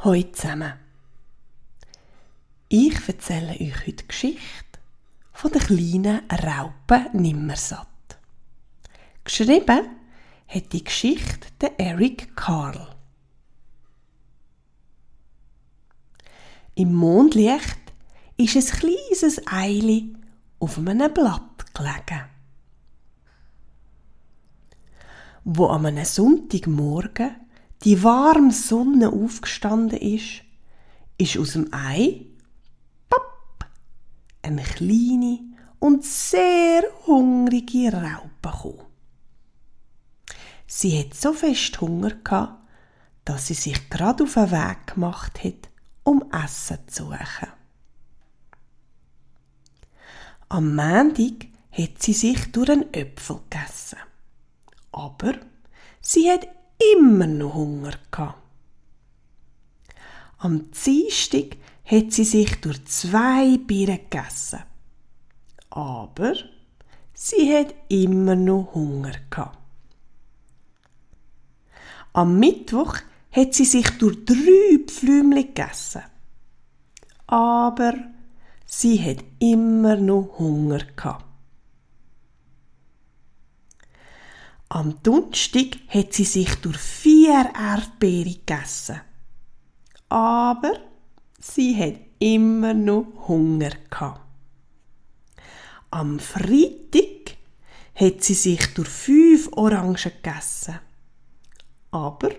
Hallo zusammen. Ich erzähle euch heute die Geschichte von der kleinen Raupe Nimmersatt. Geschrieben hat die Geschichte der Eric Carle. Im Mondlicht ist ein kleines Eili auf einem Blatt gelegen. Wo an einem Sonntagmorgen die warme Sonne aufgestanden ist aus dem Ei papp, eine kleine und sehr hungrige Raupe gekommen. Sie hat so fest Hunger gehabt, dass sie sich gerade auf den Weg gemacht hat, um Essen zu suchen. Am Montag hat sie sich durch einen Apfel gegessen. Aber sie hat immer noch Hunger gehabt. Am Dienstag hat sie sich durch 2 Birnen gegessen. Aber sie hat immer noch Hunger gehabt. Am Mittwoch hat sie sich durch 3 Pflümchen gegessen. Aber sie hat immer noch Hunger gehabt. Am Donnerstag hat sie sich durch 4 Erdbeeren gegessen. Aber sie hat immer noch Hunger gehabt. Am Freitag hat sie sich durch 5 Orangen gegessen. Aber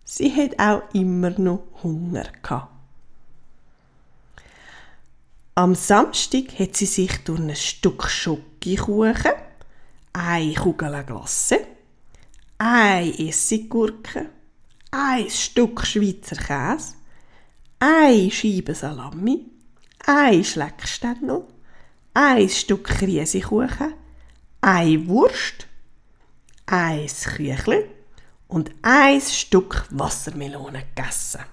sie hat auch immer noch Hunger gehabt. Am Samstag hat sie sich durch ein Stück Schokokuchen, 1 Kugel Glasse, 1 Essiggurke, 1 Stück Schweizer Käse, 1 Scheibe Salami, 1 Schleckstängel, 1 Stück Käsekuchen, 1 Wurst, 1 Küchli und 1 Stück Wassermelone gegessen.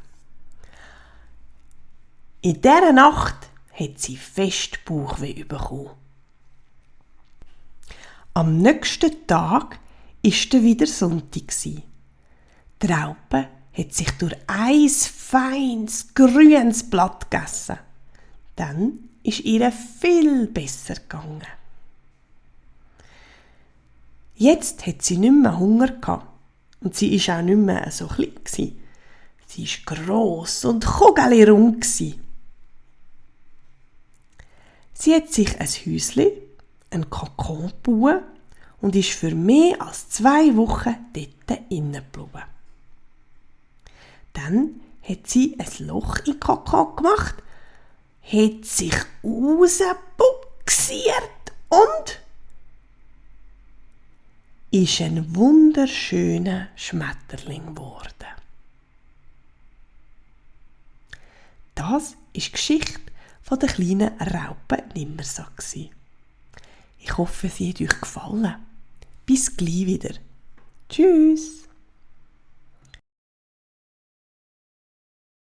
In dieser Nacht hat sie fest Bauchweh bekommen. Am nächsten Tag war wieder Sonntag. Die Raupe hat sich durch ein feines, grünes Blatt gegessen. Dann ist ihr viel besser gegangen. Jetzt hat sie nicht mehr Hunger gehabt und sie war auch nicht mehr so klein. Sie war gross und kugelrund. Sie hat sich ein Häuschen, einen Kokon gebaut und ist für mehr als 2 Wochen dort innen geblieben. Dann hat sie ein Loch in den Kokon gemacht, hat sich rausbuxiert und ist ein wunderschöner Schmetterling geworden. Das war die Geschichte von der kleinen Raupe Nimmersatt. Ich hoffe, sie hat euch gefallen. Bis gleich wieder. Tschüss.